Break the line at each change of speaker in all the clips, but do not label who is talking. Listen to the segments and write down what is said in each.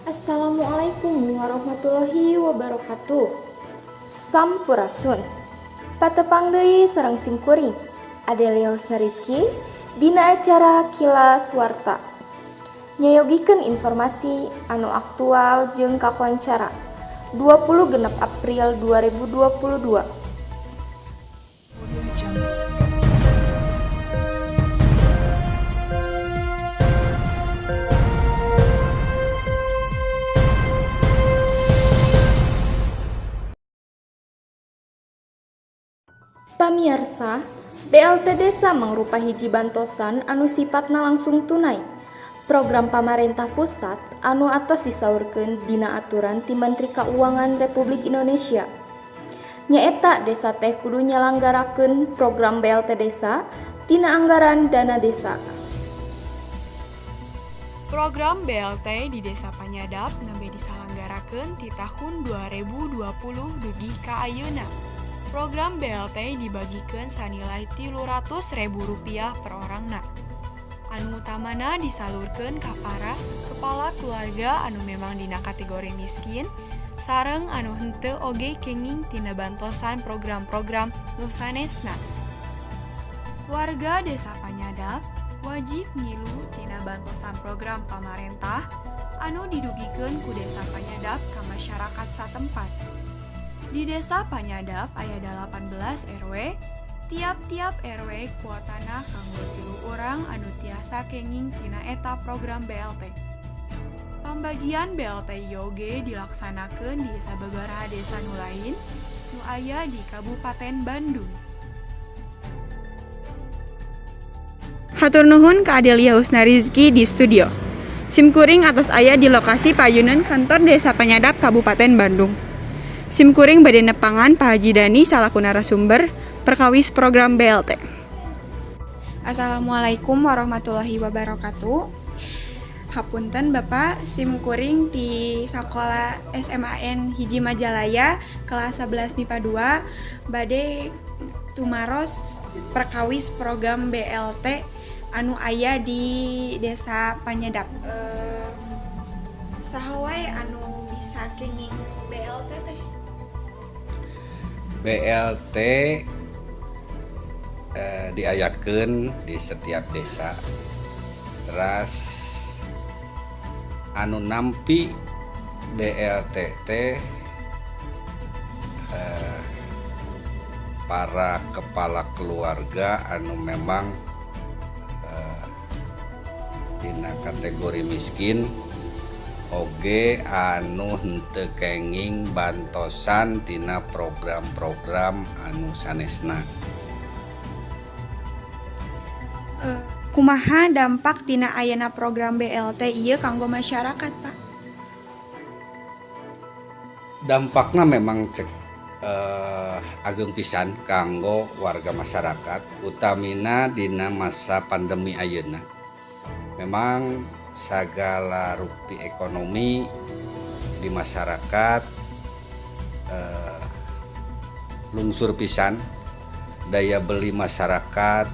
Assalamualaikum warahmatullahi wabarakatuh. Sampurasun. Patepang deui sareng simkuring Adelia Husna Rizky dina acara Kilas Warta. Nyayogikeun informasi anu aktual jeung kakoncara 26 April 2022. Pamiarsa, BLT Desa mangrupa hiji bantosan anu sipatna langsung tunai. Program pamarentah pusat anu atos disaurkeun dina aturan ti Menteri Kauangan Republik Indonesia. Nyaeta desa teh kudu nyalanggarakeun program BLT Desa tina anggaran dana desa.
Program BLT di Desa Panyadap nembe disalanggarakeun ti tahun 2020 dugi ka ayeuna. Program BLT dibagikeun sanilai Rp300.000 per orangna. Anu utamana disalurkeun ka para kepala keluarga anu memang dina kategori miskin sareng anu henteu oge kenging tina bantosan program-program nu sanesna. Warga Desa Panyadap wajib ngilu tina bantosan program pamarentah anu didugikeun ku Desa Panyadap ka masyarakat satempat. Di Desa Panyadap aya 18 RW, tiap-tiap RW kuotana kanggo 3 urang anu tiasa kenging tina eta program BLT. Pambagian BLT ieu oge dilaksanakeun di sababaraha desa nu lain nu aya di Kabupaten Bandung.
Hatur nuhun ka Adelia Husna Rizky di studio. Simkuring atos aya di lokasi payuneun kantor Desa Panyadap, Kabupaten Bandung. Simkuring bade nepangan Pak Haji Dani salaku narasumber perkawis program BLT.
Assalamualaikum warahmatullahi wabarakatuh. Hapunten Bapak, simkuring di sekolah SMAN 1 Majalaya kelas 11 MIPA 2 bade tumaros perkawis program BLT anu aya di Desa Panyadap. Saha wae anu bisa kenging BLT teh?
BLT diayakeun di setiap desa. Teras anu nampi BLT teh para kepala keluarga anu memang dina kategori miskin oge anu henteu kenging bantosan tina program-program anu sanesna.
Kumaha dampak tina ayana program BLT ieu kanggo masyarakat, Pak?
Dampakna memang cek ageng pisan kanggo warga masyarakat, utamina dina masa pandemi ayeuna. Memang sagala rupi ekonomi di masyarakat lungsur pisan, daya beli masyarakat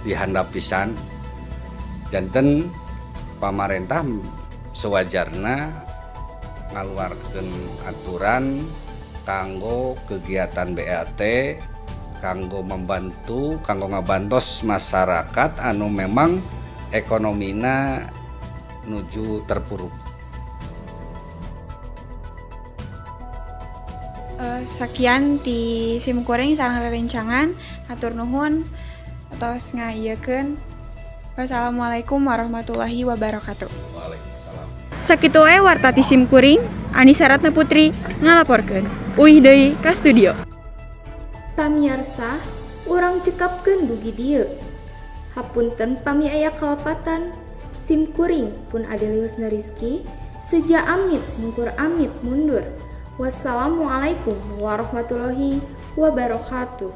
dihandap pisan. Janten pamarentah sewajarna ngaluarkeun aturan kanggo kegiatan BLT, kanggo membantu, kanggo ngabantos masyarakat anu memang ekonomina nuju terpuruk.
Sekian ti simkuring sareng rerencangan, hatur nuhun atos ngayakeun. Wassalamualaikum warahmatullahi wabarakatuh.
Waalaikumsalam.
Sakitu wae warta ti simkuring, Anissa Ratna Putri ngalaporkeun. Uih deui ka studio.
Pamiarsa, urang cekapkeun dugi dieu. Hapunten pami aya kalepatan. Simkuring pun Adelia Husna Rizky seja amit mungkur amit mundur. Wassalamualaikum warahmatullahi wabarakatuh.